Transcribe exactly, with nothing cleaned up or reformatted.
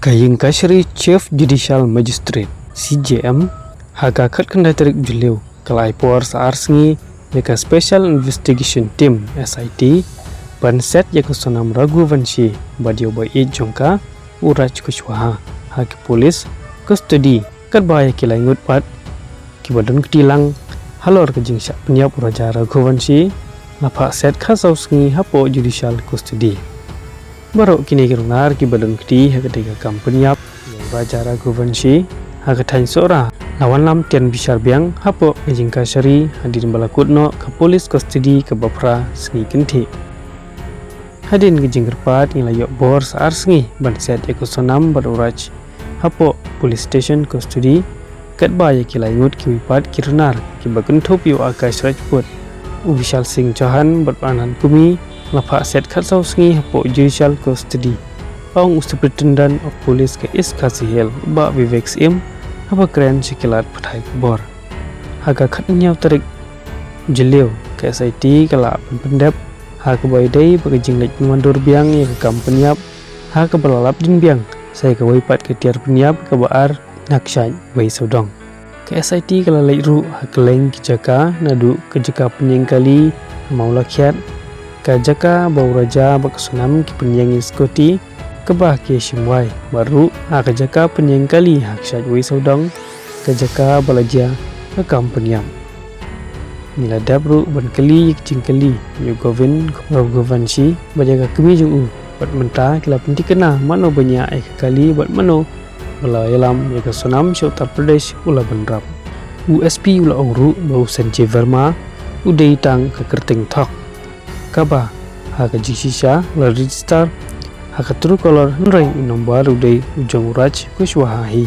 Ka Ïingkashari Chief Judicial Magistrate, C J M, ha ka khatkhyndai tarik Jylliew, ka la ai por sa ar sngi ïa ka Special Investigation Team, S I T, ban set ïa ka Sonam Raghuvanshi bad ïa u ba ïeit jong ka, u Raj Kushwaha, ha ki police custody, katba ïa ki lai ngut pat kiba don kti lang halor ka jingshah pynïap u Raja Raghuvanshi, la phah set khatsaw sngi hapoh judicial custody. Baroh kine ki runar kiba don kti ha katei ka kam pynïap ïa u Raja Raghuvanshi, ha ka thaiñ Sohra, la wanlam tian bishar biang hapoh ka Ïingkashari hadien ba la kut noh ka police custody kaba phra sngi kynthih. Hadien ka jingkyrpad ngi la ïoh bor sa ar sngi ban set ïa ka Sonam bad u Raj hapoh police station custody, katba ïa ki lai ngut kiwei pat ki runar kiba kynthup ïa u Akash Rajput, u Vishal Singh Chauhan bad u Anand Kumi, la phah set khatsaw sngi hapoh judicial custody, ong u Superintendent of Police ka East Khasi Hills, u Bah Vivek Syiem, haba kren sha ki lad pathai khubor. Ha ka khathynñiew tarik Jylliew, ka S I T ka la pynpyndep ha kaba ïadei bad ka jingleit pynwandur biang ïa ka kam pynïap, ha kaba la lap dien biang sa ïa kawei pat ka tiar pynïap kaba ar na kshaid Wei Sawdong. Ka S I T ka la leit ruh ha kylleng ki jaka, naduh ka jaka pynïeng kali ha Mawlakhiat, ka jaka ba u Raja bad ka Sonam ki pynïeng ïa scooty kaba ki shim wai, bad ruh ha ka jaka pynïeng kali ha kshaid Wei Sawdong, ka jaka ba la jia ka kam pynïap. Ngi la dep ruh ban kylli ïa ki jingkylli ïa u Govind Raghuvanshi bad ïa ka kmie jong u, bad mynta ki la pynthikna mano ba ñiah ïa ka kali bad mano ba la ïalam ïa ka Sonam sha Uttar Pradesh u la bynrap. U S P u la ong ruh ba u Sanjay Verma u dei tang ka kyrteng thok, kaba ha ka jingshisha la register ha ka Truecaller, hynrei u nombar u dei u jong u Raj Kushwaha hi.